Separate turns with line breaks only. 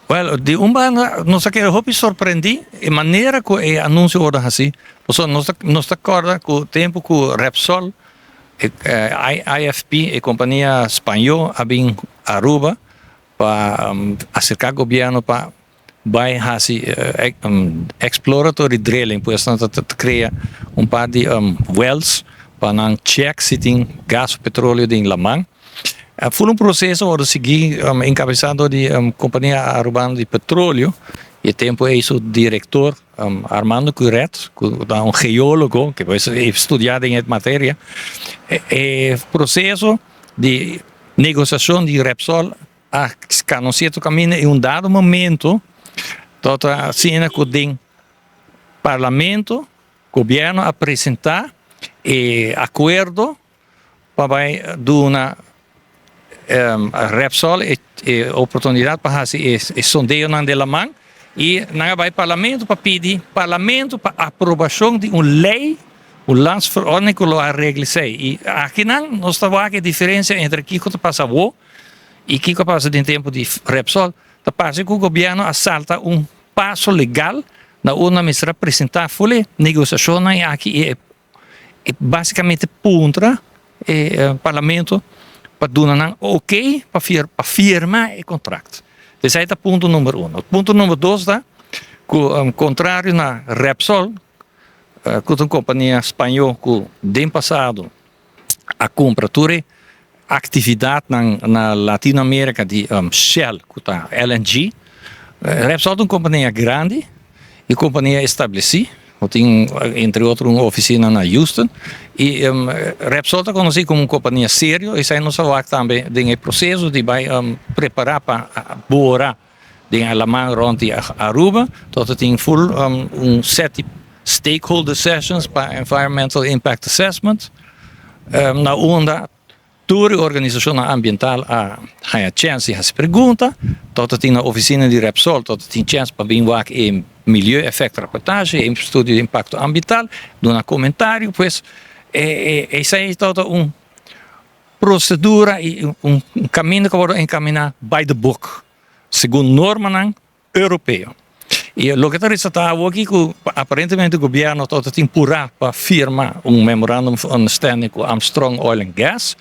Well, di un banda nos a keda hopi sorprendí e manera ku e anunsio wòrdu hasí. Pasobra nos ta nos ta kòrda ku tempu ku Repsol, e IFP, e kompania spañó a bin Aruba pa aserká gobièrnu pa bai hasi exploratory drilling, pues nan ta krea un par di wells pa nan chèk si tin gas o petroleo den laman. Ful un proseso wòrdu sigui enkabesá dor di Kompania Arubano di Petroleo i e tempu ei su direktor Armando Curet ku ta un geólogo ku a studiá den e materia. E proseso di negosiashon di Repsol a kana un sierto kaminda i un dado momento tabata asina ku den parlamento gobièrnu a presentá e akuerdo pa bai duna Repsol e oportunidat pa hasi e sondeonan den laman i nan a bai parlamento pa pidi parlamento pa aprobashon di un lei, un landsverordening ku lo a regla esei. I akinan nos ta wak e diferensia entre kiko ta pasa awo i kiko a pasa den tempu di Repsol. Ta parse ku gobièrnu a salta un paso legal na unda mester a presentá ful e negosiashonnan aki i e E básicamente puntra e parlamento pa duna nan ok pa pa firma e contract. Esei ta punto number uno. Punto number dos ta ku kontrario na Repsol ku ta un kompania spañó ku den pasado a kumpra tur e aktividatnan na Latino Amerika di Shell ku ta LNG. Repsol ta un kompania grandi i kompania establesí ku tin entre otro un ofisina na Houston i Repsol ta konosí komo un kompania serio esei nos a wak tambe den e proseso di bai prepará pa bora den e laman rònt di Aruba tot a tin ful un set di stakeholder sessions pa environmental impact assessment na unda tur e organisashonnan ambiental a haña chèns di hasi pregunta. Tot a tin na ofisina di Repsol tot a tin chèns pa bin wak e milieu-effectrapportage, e studio di impakto ambiental, duna komentario. Pues esei tabata un prosedura i un kaminda ku a wòrdu enkaminá by the book, segun normanan europeo. I loke ta resaltá awoki ku aparentemente gobièrnu tabata tin purá pa firma un memorandum of understanding ku Armstrong Oil and Gas.